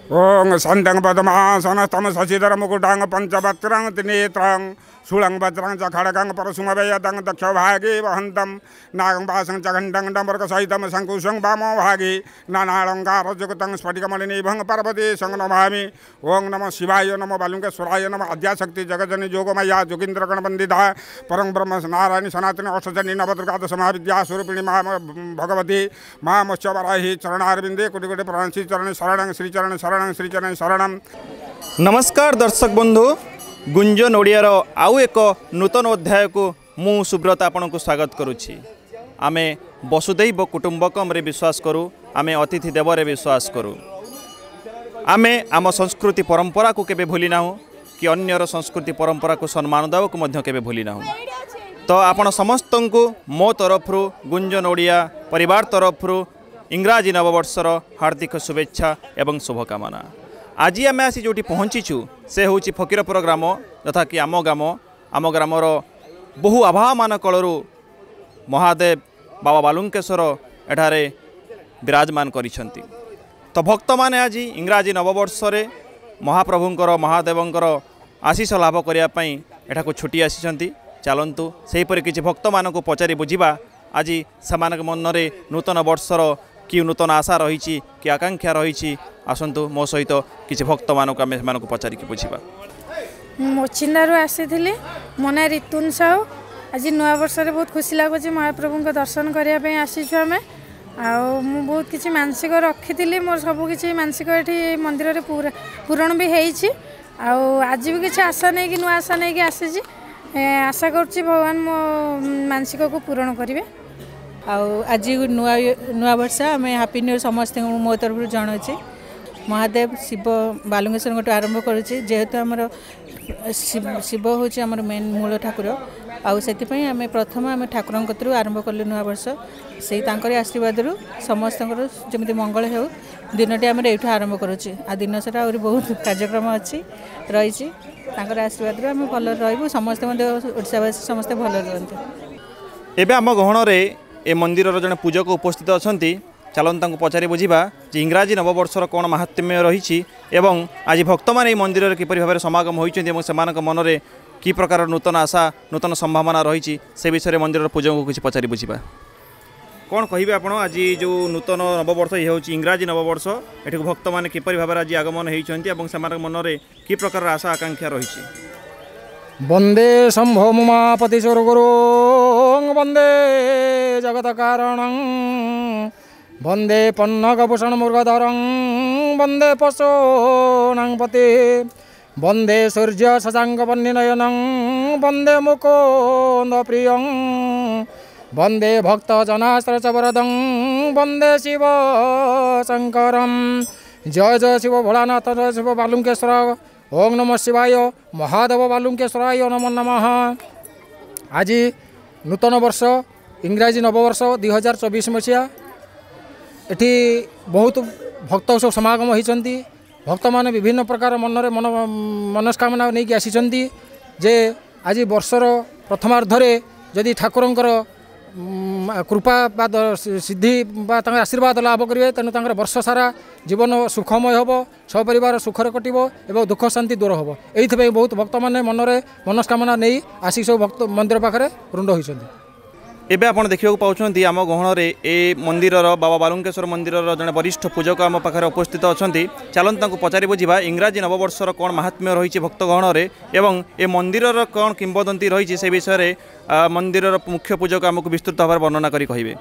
ओं सन्दं पद्मासनस्थं शशिधर मुकुटां पञ्चवक्त्रं त्रिनेत्रं शूलं वज्रं च खड्गं परशुमभयदं दक्षभागे वहन्तं नागं पाशं च घण्टं डम्बरुकसहितं शङ्कुशं वामभागे नानालङ्कारयुक्तं स्फटिकमणिनिभं पार्वतीशं नमामि। ओं नमः शिवाय नमः बालुकेश्वराय नमः आद्याशक्ति जगजनि जोगमया जोगीन्द्रगणवन्दिता परं ब्रह्म नारायणी सनातनी अष्टचण्डी नवदुर्गा दशमहाविद्या स्वरूपिणी मा भगवती मा मत्स्यवराही चरणारविन्दे कोटि कोटि प्रणाम। श्रीचरण शरणं श्रीचरण शरणं श्रीचरण शरणं। नमस्कार दर्शक बंधु, गुंजन ओडियार आउ एक नूतन अध्याय को मु सुब्रत आपणକୁ स्वागत करुछि। आमे वसुदैव कुटुम्बकम रे विश्वास करू, आमे अतिथि देव रे विश्वास करू। आमे आम संस्कृति परंपरा को केबे भूली नाहु कि अन्यर संस्कृति परंपरा को सम्मान देवाकु मध्य केबे भूली नाहु। तो आपण समस्तଙ୍କୁ मो तरफରୁ गुंजन ओडिया परिवार तरफରୁ इंग्राजी नववर्षर हार्दिक शुभेच्छा एवं शुभकामना। आज आम आसी जो पहुँचीछु से हूँ फकीरपुर ग्राम, यथा कि आम ग्राम। आम ग्रामर बहु आवाहमान कलरू महादेव बाबा बालुकेश्वर एठारे विराजमान करिछन्ति। तो भक्त माने आज इंग्राजी नववर्षरे महाप्रभुंकर महादेवंकर आशीष लाभ करने एठाकू छुटी आसीचन्ति। चालतु सेहीपरि किछि भक्त मानकु पचारि बुझिबा आज सेमानक मनरे नूतन वर्षर कि नूतन आशा रही कि आकांक्षा रही। आसतु मो सहित किछि भक्त मानकु आमे सेमानकु पचारिकी बुझिबा। मोचिंदारू आसीथिली, मो ना रितुन साहू। आज नुआ वर्ष रे बहुत खुशी लागुଛି। महाप्रभुଙ୍କ दर्शन करिया पई आसीछु आमे। आउ मु बहुत किछि मानसिक रखिथिली, मोर सब किछि मानसिक एठी मंदिर रे पूरा पूरण भी हेइछि। आउ आज भी किछि आशा नै कि नुआ आशा नै कि आसीछि। आशा करछि भगवान मो मानसिक को पूरण करिवे। आउ आज नुआ नुआ वर्ष आमे हैप्पी न्यू इयर समस्त मो तरफ जनाउछि। महादेव शिव बालुकेश्वरଙ୍କଠୁ आरंभ करुଛି। जेहेतु आमर शिव हूँ आमर मेन मूल ठाकुर, आउ सेथिपाई आमे प्रथम आमे ठाकुरଙ୍କ कतରୁ आरंभ कलु नुआ वर्ष। सेई तांकरी आशीर्वादରୁ समस्तଙ୍କର जेमिति मंगल हेउ दिनटी आमे एठୁ आरंभ करुଛି। आ दिन सारा आउरी बहुत कार्यक्रम अछि रहिछि। तांकर आशीर्वादରୁ आमे भल रहिबु, समस्त मध्ये ओडिशावासी समस्त भल रुहନ୍ତୁ। एबे आम गहणरे ए मंदिरर जने पूजक उपस्थित अछंती, चालन तांकु पचारि बुझिबा जे इंग्राजी नववर्षर कोन महात्म्य रहिछि एवं आज भक्त माने ए मंदिररे किपरि भाबे समागम होइछन्ति एवं सेमानक मनरे कि प्रकार नूतन आशा नूतन संभावना रहिछि से विषय मंदिरर पूजकଙ୍କୁ किछि पचारि बुझिबा। कोन कहिबे आपण आज जो नूतन नववर्ष ये होछि इंग्राजी नववर्ष, एठिकु भक्त माने किपरि भाबे आज आगमन होइछन्ति एवं सेमानक मनरे कि प्रकार आशा आकांक्षा रहिछि। वंदे शंभो उमापति गुरुं वंदे जगत कारणं वंदे पन्नगभूषण मृगधरं वंदे पशूनां पति वंदे सूर्य शशांक वह्निनयनं वंदे मुकुन्द प्रियं वंदे भक्तजनाश्रय वरदं वंदे शिव शंकरं। जय जय शिव भोलानाथ, जय शिव बालुकेश्वर। ओं नमः शिवाय महादेव बालुकेश्वराय नमो नमः। आज नूतन वर्ष इंग्राजी नववर्ष 2024 मसीहा एठी बहुत भक्त सब समागम होइछन्ति। भक्त माने विभिन्न प्रकार मनरे मन मनस्कामना नेइकी आसीछन्ति जे आज वर्षर प्रथमार्धरे जदि ठाकुरंकर कृपा बा सिद्धि बा तांकर आशीर्वाद लाभ करिवे तेणु तांकर वर्ष सारा जीवन सुखमय हब, सपरिवार सुखरे कटिବ ଏବଂ दुख शांति दूर हब। एइथिपाई बहुत भक्त माने मनरे मनस्कामना नेई आसी सब भक्त मंदिर पाखरे रुंड होइछन्ति। एबे आपण देखिबाकु पाउछन्ति आम गहणरे ए मंदिरर बाबा बालुकेश्वर मंदिरर जने वरिष्ठ पूजक आम पाखरे उपस्थित अछन्ति। चालन तांकु पचारि बुझिबा इंग्राजी नववर्षर कोन महात्म्य रहिछि भक्त गहणरे एवं ए मंदिरर कोन किंवदंती रहिछि से विषय मंदिरर मुख्य पूजक आमकु विस्तृत भाবে वर्णना करि कहिबे।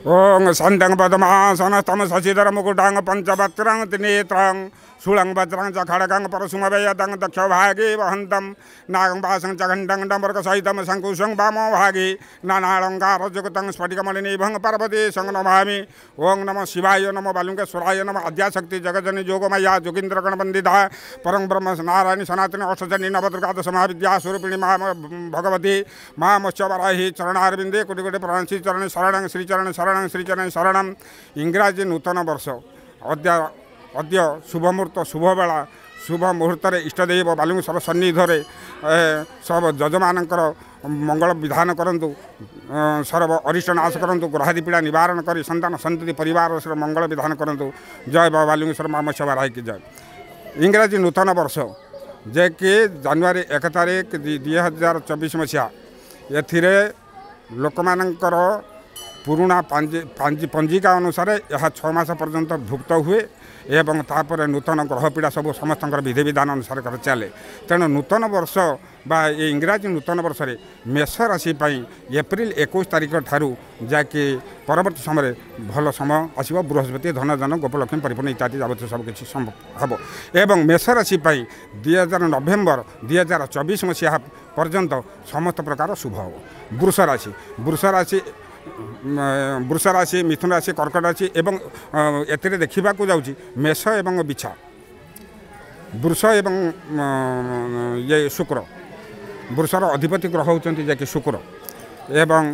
ओं सन्दं पद्मासनस्थं शशिधर मुकुटां पञ्चवक्त्रं त्रिनेत्रं शूलं वज्रं च खड्गं परशुमभयदं दक्षभागे वहन्तं नागं पाशं च घण्टं डम्बरुकसहितं शङ्कुशं वामभागे नानालङ्कारयुक्तं स्फटिकमणिनिभं पार्वतीशं नमामि। ओं नमः शिवाय नमः बालुकेश्वराय नमः आद्याशक्ति जगजनि जोगमया जोगीन्द्रगणवन्दिता परं ब्रह्म नारायणी सनातनी अष्टचण्डी नवदुर्गा दशमहाविद्या स्वरूपिणी मा भगवती मा मत्स्यवराही चरणारविन्दे कोटि कोटि प्रणाम। श्रीचरण शरणं श्रीचरण शरणं श्रीचरण शरणं। इंग्राजी नूतन वर्ष अद्य अद्य शुभमुहूर्त शुभवेला ଶୁଭ ମୁହୂର୍ତ୍ତରେ ଇଷ୍ଟଦେବ ବାଲୁଙ୍ଗେଶ୍ୱର ସନ୍ନିଧରେ ସବ ଯଜମାନଙ୍କର ମଙ୍ଗଳ ବିଧାନ କରନ୍ତୁ, ସର୍ବ ଅରିଷ୍ଟ ନାଶ କରନ୍ତୁ, ଗ୍ରହାଦି ପୀଡ଼ା ନିବାରଣ କରି ସନ୍ତାନ ସନ୍ତତି ପରିବାର ମଙ୍ଗଳ ବିଧାନ କରନ୍ତୁ। ଜୟ ବାବା ବାଲୁଙ୍ଗେଶ୍ୱର, ମା ମତ୍ସ୍ୟବାରାହୀ ଜୟ। ଇଂରାଜୀ ନୂତନ ବର୍ଷ ଯେ କି ଜାନୁଆରୀ 1 ତାରିଖ 2024 ମସିହା, ଏଥିରେ ଲୋକମାନଙ୍କର ପୁରୁଣା ପଞ୍ଜିକା ଅନୁସାରେ ଏହା 6 ମାସ ପର୍ଯ୍ୟନ୍ତ ଭୁକ୍ତ ହୁଏ ଏବଂ ତାପରେ ନୂତନ ଗ୍ରହ ପୀଡ଼ା ସବୁ ସମସ୍ତଙ୍କର ବିଧିବିଧାନ ଅନୁସାରେ ଚାଲେ। ତେଣୁ ନୂତନ ବର୍ଷ ବା ଏ ଇଂରାଜୀ ନୂତନ ବର୍ଷରେ ମେଷ ରାଶି ପାଇଁ ଏପ୍ରିଲ 21 ତାରିଖ ଠାରୁ ଯାହାକି ପରବର୍ତ୍ତୀ ସମୟରେ ଭଲ ସମୟ ଆସିବ। ବୃହସ୍ପତି ଧନ ଜନ ଗୋପଲକ୍ଷ୍ମୀ ପରିପୂର୍ଣ୍ଣ ଇତ୍ୟାଦି ଯାବତୀୟ ସବୁ କିଛି ହେବ ଏବଂ ମେଷ ରାଶି ପାଇଁ 2000 ନଭେମ୍ବର 2024 ମସିହା ପର୍ଯ୍ୟନ୍ତ ସମସ୍ତ ପ୍ରକାର ଶୁଭ ହେବ। ବୃଷ ରାଶି, ବୃଷ ରାଶି, ବୃଷ ରାଶି, ମିଥୁନ ରାଶି, କର୍କଟ ରାଶି ଏବଂ ଏଥିରେ ଦେଖିବାକୁ ଯାଉଛି ମେଷ ଏବଂ ବିଛା, ବୃଷ ଏବଂ ଇଏ ଶୁକ୍ର। ବୃଷର ଅଧିପତି ଗ୍ରହ ହେଉଛନ୍ତି ଯାହାକି ଶୁକ୍ର ଏବଂ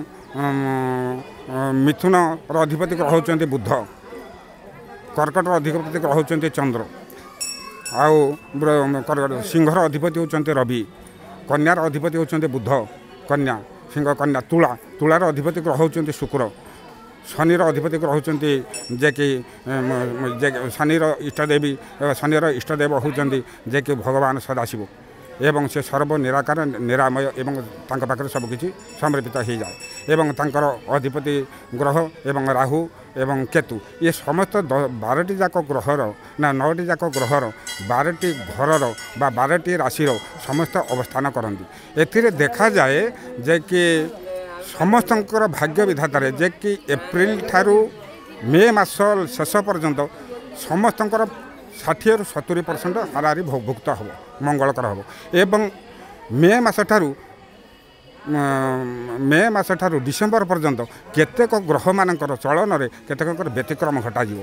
ମିଥୁନର ଅଧିପତି ଗ୍ରହ ହେଉଛନ୍ତି ବୁଧ, କର୍କଟର ଅଧିପତି ଗ୍ରହ ହେଉଛନ୍ତି ଚନ୍ଦ୍ର, ଆଉ ସିଂହର ଅଧିପତି ହେଉଛନ୍ତି ରବି, କନ୍ୟାର ଅଧିପତି ହେଉଛନ୍ତି ବୁଧ, କନ୍ୟା ସିଂହ କନ୍ୟା ତୁଳା, ତୁଳାର ଅଧିପତି ଗ୍ରହ ହେଉଛନ୍ତି ଶୁକ୍ର, ଶନିର ଅଧିପତି ଗ୍ରହ ହେଉଛନ୍ତି ଯେ କି ଶନିର ଇଷ୍ଟଦେବୀ, ଶନିର ଇଷ୍ଟଦେବ ହେଉଛନ୍ତି ଯେ କି ଭଗବାନ ସଦାଶିବ ଏବଂ ସେ ସର୍ବ ନିରାକାର ନିରାମୟ ଏବଂ ତାଙ୍କ ପାଖରେ ସବୁକିଛି ସମର୍ପିତ ହୋଇଯାଏ ଏବଂ ତାଙ୍କର ଅଧିପତି ଗ୍ରହ ଏବଂ ରାହୁ ଏବଂ କେତୁ ଏ ସମସ୍ତ 12ଟି ଯାକ ଗ୍ରହର ନା 9ଟି ଯାକ ଗ୍ରହର 12ଟି ଘରର ବା 12ଟି ରାଶିର ସମସ୍ତ ଅବସ୍ଥାନ କରନ୍ତି। ଏଥିରେ ଦେଖାଯାଏ ଯେ କି ସମସ୍ତଙ୍କର ଭାଗ୍ୟ ବିଧାତାରେ ଯେ କି ଏପ୍ରିଲ ଠାରୁ ମେ ମାସ ଶେଷ ପର୍ଯ୍ୟନ୍ତ ସମସ୍ତଙ୍କର 60ରୁ 70% ହାରାହାରି ଭୁକ୍ତ ହେବ, ମଙ୍ଗଳକର ହେବ ଏବଂ ମେ ମାସଠାରୁ ଡିସେମ୍ବର ପର୍ଯ୍ୟନ୍ତ କେତେକ ଗ୍ରହମାନଙ୍କର ଚଳନରେ କେତେକଙ୍କର ବ୍ୟତିକ୍ରମ ଘଟାଯିବ,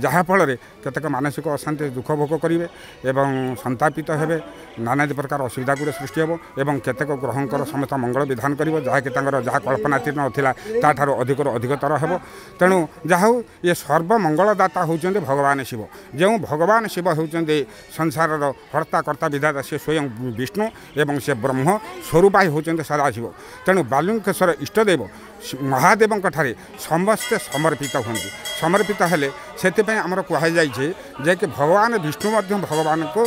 ଯାହାଫଳରେ କେତେକ ମାନସିକ ଅଶାନ୍ତି ଦୁଃଖ ଭୋଗ କରିବେ ଏବଂ ସନ୍ତାପିତ ହେବେ, ନାନାଦି ପ୍ରକାର ଅସୁବିଧା ଗୁଡ଼ିଏ ସୃଷ୍ଟି ହେବ ଏବଂ କେତେକ ଗ୍ରହଙ୍କର ସମସ୍ତ ମଙ୍ଗଳ ବିଧାନ କରିବ, ଯାହାକି ତାଙ୍କର ଯାହା କଳ୍ପନାତୀତ ନଥିଲା ତାଠାରୁ ଅଧିକରୁ ଅଧିକତର ହେବ। ତେଣୁ ଯାହା ହେଉ ଇଏ ସର୍ବମଙ୍ଗଳଦାତା ହେଉଛନ୍ତି ଭଗବାନ ଶିବ। ଯେଉଁ ଭଗବାନ ଶିବ ହେଉଛନ୍ତି ସଂସାରର ହର୍ତ୍ତା କର୍ତ୍ତା ବିଧାତା, ସେ ସ୍ୱୟଂ ବିଷ୍ଣୁ ଏବଂ ସେ ବ୍ରହ୍ମ ସ୍ୱରୂପା ହେଉଛନ୍ତି ସଦାଶିବ। ତେଣୁ ବାଲୁଙ୍କେଶ୍ୱର ଇଷ୍ଟଦେବ ମହାଦେବଙ୍କ ଠାରେ ସମସ୍ତେ ସମର୍ପିତ ହୁଅନ୍ତି। ସମର୍ପିତ ହେଲେ ସେଥିପାଇଁ ଆମର କୁହାଯାଇଛି ଯେ କି ଭଗବାନ ବିଷ୍ଣୁ ମଧ୍ୟ ଭଗବାନଙ୍କୁ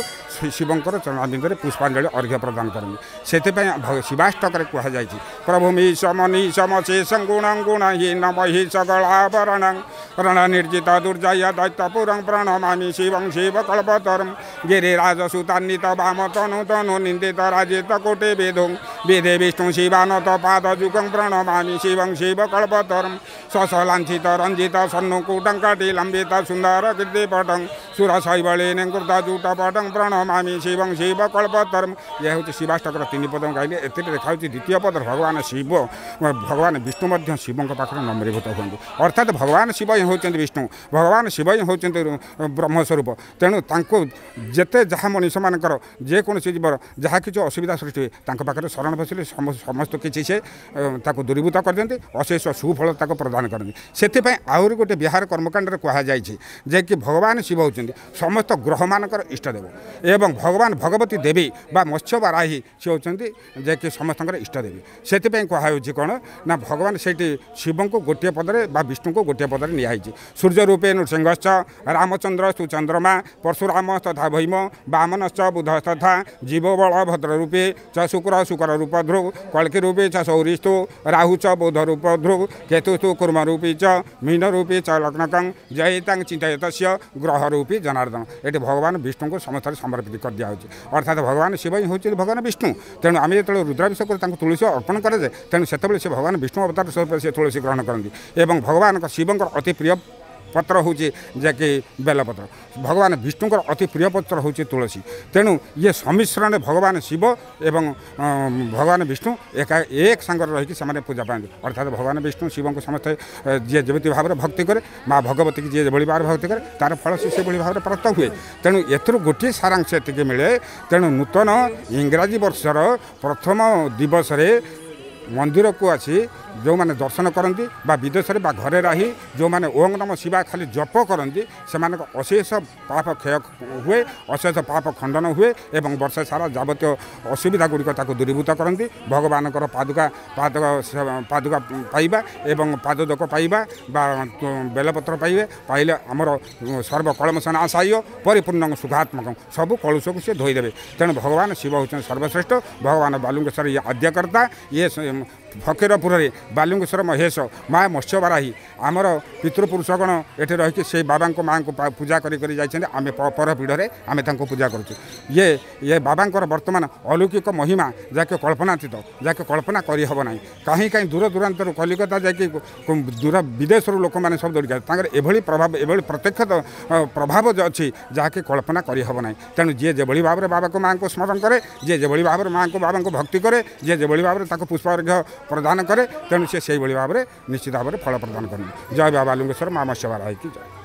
ଶିବଙ୍କର ଚରଣାବିନ୍ଦରେ ପୁଷ୍ପାଞ୍ଜଳି ଅର୍ଘ୍ୟ ପ୍ରଦାନ କରନ୍ତି। ସେଥିପାଇଁ ଶିବାଷ୍ଟକରେ କୁହାଯାଇଛି ପ୍ରଭୁ ମିଶ ମନୀଷ ଶେଷ ଗୁଣ ଗୁଣହୀନ ମହିଷ ଗଳାଭରଣ ରଣ ନିର୍ଜିତ ଦୁର୍ଜୟ ଦୈତ୍ୟପୁରଂ ପ୍ରଣମାମି ଶିବଂ ଶିବ କଳ୍ପତରಂ ଗିରିରାଜ ସୁତାନ୍ବିତ ବାମ ତନୁ ତନୁ ନିନ୍ଦିତ ରାଜିତ କୋଟି ବିଧୁଂ ବିଧି ବିଷ୍ଣୁ ଶିବାନତ ପାଦ ଯୁଗଂ ପ୍ରଣମାମି ଶିବଂ ଶିବ କଳ୍ପତରಂ ଶଶଲାଞ୍ଛିତ ରଞ୍ଜିତ ସନ୍ନୁକୂଟଙ୍କାଟି ଲମ୍ବିତ ସୁନ୍ଦର କୀର୍ତ୍ତିପଟଂ ସୁର ଶୈବଳୀ କୃତ ଜୁଟପଟଂ ପ୍ରଣମାମି ଶିବଂ ଶିବ କଳ୍ପତରಂ। ଏହା ହେଉଛି ଶିବାଷ୍ଟକର 3 ପଦ ଗାଇଲେ। ଏଥିରେ ଲେଖା ହେଉଛି ଦ୍ୱିତୀୟ ପଦରେ ଭଗବାନ ଶିବ ଭଗବାନ ବିଷ୍ଣୁ ମଧ୍ୟ ଶିବଙ୍କ ପାଖରେ ନମ୍ରୀଭୂତ ହୁଅନ୍ତି। ଅର୍ଥାତ୍ ଭଗବାନ ଶିବ ହିଁ ହେଉଛନ୍ତି ବିଷ୍ଣୁ, ଭଗବାନ ଶିବ ହିଁ ହେଉଛନ୍ତି ବ୍ରହ୍ମସ୍ୱରୂପ। ତେଣୁ ତାଙ୍କୁ ଯେତେ ଯାହା ମଣିଷମାନଙ୍କର ଯେକୌଣସି ଜୀବର ଯାହା କିଛି ଅସୁବିଧା ସୃଷ୍ଟି ହୁଏ ତାଙ୍କ ପାଖରେ ଶରଣ ପଶିଲେ ସମସ୍ତ କିଛି ସେ ତାକୁ ଦୂରୀଭୂତ କରିଦିଅନ୍ତି, ଅଶେଷ ସୁଫଳ ତାକୁ ପ୍ରଦାନ କରନ୍ତି। ସେଥିପାଇଁ ଆହୁରି ଗୋଟେ ବିହାର କର୍ମକାଣ୍ଡରେ କୁହାଯାଇଛି ଯେ କି ଭଗବାନ ଶିବ ହେଉଛନ୍ତି ସମସ୍ତ ଗ୍ରହମାନଙ୍କର ଇଷ୍ଟଦେବ ଏବଂ ଭଗବାନ ଭଗବତୀ ଦେବୀ ବା ମତ୍ସ୍ୟ ବାରାହୀ ସେ ହେଉଛନ୍ତି ଯେ କି ସମସ୍ତଙ୍କର ଇଷ୍ଟଦେବୀ। ସେଥିପାଇଁ କୁହାହେଉଛି କ'ଣ ନା ଭଗବାନ ସେଇଠି ଶିବଙ୍କୁ ଗୋଟିଏ ପଦରେ ବା ବିଷ୍ଣୁଙ୍କୁ ଗୋଟିଏ ପଦରେ ନିଆହେଇଛି। ସୂର୍ଯ୍ୟ ରୂପେ ନୃସିଂହଶ୍ଚ ରାମଚନ୍ଦ୍ର ସୁଚନ୍ଦ୍ରମା ପରଶୁରାମ ତଥା ଭୀମ ବାମନଶ୍ଚ ବୁଧ ତଥା ଜୀବ ବଳଭଦ୍ର ରୂପେ ଚ ଶୁକ୍ର ଶୁକର ରୂପ ଧ୍ରୁବ କଳ୍କୀ ରୂପେ ଚ ସୌରିସ୍ତୁ ରାହୁ ଚ ବୌଦ୍ଧ ରୂପ ଧ୍ରୁବ କେତୁସ୍ତୁ କୁର୍ମ ରୂପୀ ଚ ମୀନ ରୂପୀ ଚ ଲଗ୍ନକଂ ଜୟିତାଂ ଚିନ୍ତୟତସ୍ୟ ଗ୍ରହ ରୂପୀ ଜନାର୍ଦ୍ଦନ। ଏଠି ଭଗବାନ ବିଷ୍ଣୁଙ୍କୁ ସମସ୍ତରେ ସମର୍ପିତ କରିଦିଆହେଉଛି। ଅର୍ଥାତ୍ ଭଗବାନ ଶିବ ହିଁ ହେଉଛନ୍ତି ଭଗବାନ ବିଷ୍ଣୁ। ତେଣୁ ଆମେ ଯେତେବେଳେ ରୁଦ୍ରାଭିଷେକ କରି ତାଙ୍କୁ ତୁଳସୀ ଅର୍ପଣ କରାଯାଏ, ତେଣୁ ସେତେବେଳେ ସେ ଭଗବାନ ବିଷ୍ଣୁ ଅବତାର ସ୍ୱରୂପ ସେ ତୁଳସୀ ଗ୍ରହଣ କରନ୍ତି ଏବଂ ଭଗବାନଙ୍କ ଶିବଙ୍କର ଅତି ପ୍ରିୟ ପତ୍ର ହେଉଛି ଯାହାକି ବେଲପତ୍ର, ଭଗବାନ ବିଷ୍ଣୁଙ୍କର ଅତି ପ୍ରିୟ ପତ୍ର ହେଉଛି ତୁଳସୀ। ତେଣୁ ଇଏ ସମ୍ମିଶ୍ରଣରେ ଭଗବାନ ଶିବ ଏବଂ ଭଗବାନ ବିଷ୍ଣୁ ଏକା ଏକ ସାଙ୍ଗରେ ରହିକି ସେମାନେ ପୂଜା ପାଆନ୍ତି। ଅର୍ଥାତ୍ ଭଗବାନ ବିଷ୍ଣୁ ଶିବଙ୍କୁ ସମସ୍ତେ ଯିଏ ଯେମିତି ଭାବରେ ଭକ୍ତି କରେ, ମା ଭଗବତୀକି ଯିଏ ଯେଭଳି ଭାବରେ ଭକ୍ତି କରେ ତାର ଫଳ ସେ ସେଭଳି ଭାବରେ ପ୍ରାପ୍ତ ହୁଏ। ତେଣୁ ଏଥିରୁ ଗୋଟିଏ ସାରାଂଶ ଏତିକି ମିଳେ। ତେଣୁ ନୂତନ ଇଂରାଜୀ ବର୍ଷର ପ୍ରଥମ ଦିବସରେ ମନ୍ଦିରକୁ ଆସି ଯେଉଁମାନେ ଦର୍ଶନ କରନ୍ତି ବା ବିଦେଶରେ ବା ଘରେ ରହି ଯେଉଁମାନେ ଓଂ ନମ ଶିବା ଖାଲି ଜପ କରନ୍ତି, ସେମାନଙ୍କ ଅଶେଷ ପାପ କ୍ଷୟ ହୁଏ, ଅଶେଷ ପାପ ଖଣ୍ଡନ ହୁଏ ଏବଂ ବର୍ଷ ସାରା ଯାବତୀୟ ଅସୁବିଧା ଗୁଡ଼ିକ ତାକୁ ଦୂରୀଭୂତ କରନ୍ତି। ଭଗବାନଙ୍କର ପାଦୁକା ପାଦ ପାଦୁକା ପାଇବା ଏବଂ ପାଦୋଦକ ପାଇବା ବା ବେଲପତ୍ର ପାଇବେ, ପାଇଲେ ଆମର ସର୍ବ କଳମଶନାଶାୟ ପରିପୂର୍ଣ୍ଣ ସୁଖାତ୍ମକ, ସବୁ କଳୁଷକୁ ସେ ଧୋଇଦେବେ। ତେଣୁ ଭଗବାନ ଶିବ ହେଉଛନ୍ତି ସର୍ବଶ୍ରେଷ୍ଠ। ଭଗବାନ ବାଲୁଙ୍ଗେଶ୍ୱର ଇଏ ଆଦ୍ୟକର୍ତ୍ତା, ଇଏ ଫକୀରପୁରରେ ବାଲୁଙ୍ଗେଶ୍ୱର ମହେଶ, ମା ମତ୍ସ୍ୟବାରାହୀ। ଆମର ପିତୃପୁରୁଷଗଣ ଏଠି ରହିକି ସେଇ ବାବାଙ୍କୁ ମାଆଙ୍କୁ ପୂଜା କରି କରି ଯାଇଛନ୍ତି। ଆମେ ପର ପିଢ଼ରେ ଆମେ ତାଙ୍କୁ ପୂଜା କରୁଛୁ। ଇଏ ବାବାଙ୍କର ବର୍ତ୍ତମାନ ଅଲୌକିକ ମହିମା, ଯାହାକି କଳ୍ପନାତୀତ, ଯାହାକି କଳ୍ପନା କରିହେବ ନାହିଁ। କାହିଁ କାହିଁ ଦୂର ଦୂରାନ୍ତରୁ, କଲିକତା ଯାଇକି ଦୂର ବିଦେଶରୁ ଲୋକମାନେ ସବୁ ଦୌଡ଼ିକି, ତାଙ୍କର ଏଭଳି ପ୍ରଭାବ, ଏଭଳି ପ୍ରତ୍ୟକ୍ଷ ପ୍ରଭାବ ଅଛି ଯାହାକି କଳ୍ପନା କରିହେବ ନାହିଁ। ତେଣୁ ଯିଏ ଯେଭଳି ଭାବରେ ବାବାକୁ ମାଆଙ୍କୁ ସ୍ମରଣ କରେ, ଯିଏ ଯେଭଳି ଭାବରେ ମାଆଙ୍କୁ ବାବାଙ୍କୁ ଭକ୍ତି କରେ, ଯିଏ ଯେଭଳି ଭାବରେ ତାକୁ ପୁଷ୍ପାର୍ଘ୍ୟ ପ୍ରଦାନ କରେ, ତେଣୁ ସେ ସେଇଭଳି ଭାବରେ ନିଶ୍ଚିତ ଭାବରେ ଫଳ ପ୍ରଦାନ କରନ୍ତି। ଜୟ ବାବା ବାଲୁଙ୍ଗେଶ୍ୱର, ମା ମତ୍ସ୍ୟବାରାହୀ କି ଜୟ।